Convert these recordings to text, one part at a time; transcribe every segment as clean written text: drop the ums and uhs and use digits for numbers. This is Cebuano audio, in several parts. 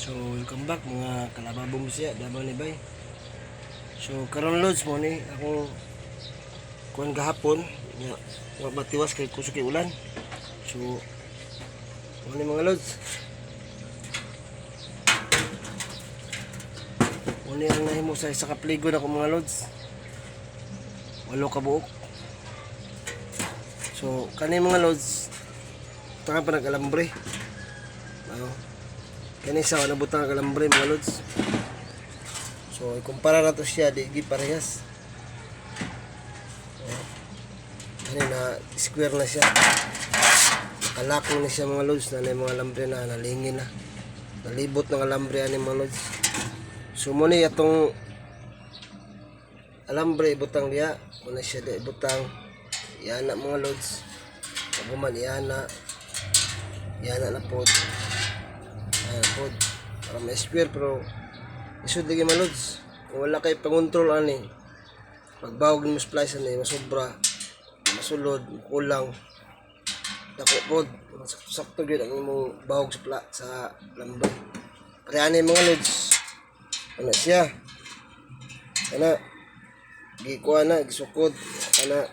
So welcome back, mga kalababong siya, Davao ni Bay. So karon, lods, mo ni ako kuan gahapon nya wa matiwas kay kusog kay ulan. So mo ni, mga lods. Mo ni ang nahimo sa isa ka pligo na ko, mga lods. Walo ka buok. So kani, mga lods, tangan pa nag-alambre. Ano? Kani sa nabutang ang alambre, mga lods. So ikumpara na to siya, di gi parehas. Oh. Kani na square na siya. Nakalak na siya, mga lods, na yung mga alambre na nalingin na. Nalibot ng alambre ani, mga lods. So mo ni atong alambre ibutang diya, mo na siya di ibutang. Iyana, mga lods. Pag man iyana. Iyana na pod. Ayan pod. Para may square, pero isod lagi, mga lods. Kung wala kay pangontrol ani, pagbawag mo splice ani, masobra, masulod, kulang. Dako pod. Sakto-sakto gyud ang imong bawog sa alambre. Pre ani, mga lods. Ano siya? Ana gikuha na, gisukod ana,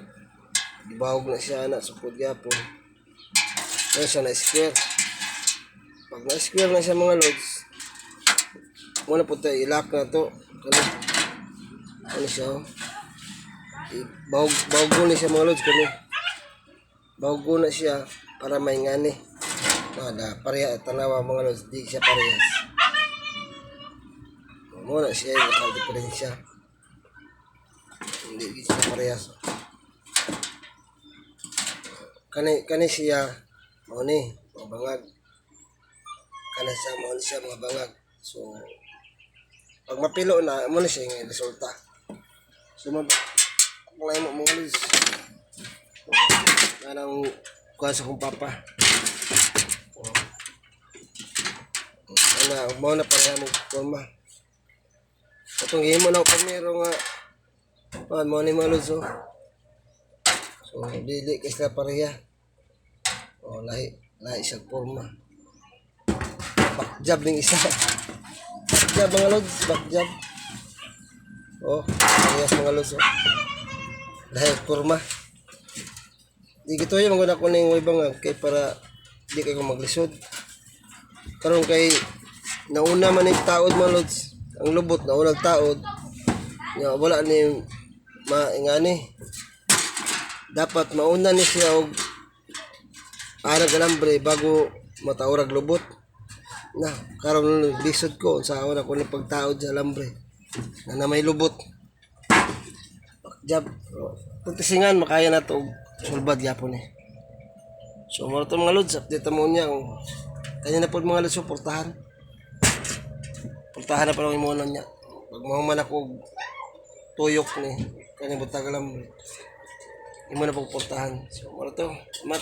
gibawog na siya ana, sukod gyapon. Ano siya na square. Pag na square na siya, mga lods, muna po tayo i-lock na to. Kani ano siya, oh. Bawog bawog ni siya, mga lods, kani. Bawog na siya para may ngani. Na, da pareha tanawa, mga lods, di siya parehas. Mo na siya yung diferensya. Hindi siya parehas. Kani kani siya mao ni mga bangag. Kana siya, mao ni siya mga bangag. So pag mapilo na mo na siya yung resulta. So mag apply mo, mga lods. Kanang kuha sa kong papa. Oh. Ana, mao na pareha mo forma. Atong gihimo na primero nga pan mo ni, mga lods, oh. So dili kay sila pareha. Oh, lahi lahi siya forma. Back job ning isa. Back job, mga lods, back job. Oh, parehas, mga lods, oh. Lahi forma. Di gito yung mga ko ning ibang kay para di kay ko maglisod. Karon kay nauna man yung taod, mga lods. Ang lubot nauna taod. Nya wala ni maingani. Dapat mauna ni siya og arag alambre bago mataurag lubot. Na karon lisod ko unsa na ko ni pagtaod sa alambre na may lubot. Job. Pagtisingan makaya na to og sulbad gyapon eh. So mo to, mga lods, update mo niya kung kanya na po, mga lods, suportahan. Portahan na pa lang imo niya. Pag mahuman ako og tuyok ni kani butag alambre. Imo na pong portahan. So mo to. Salamat.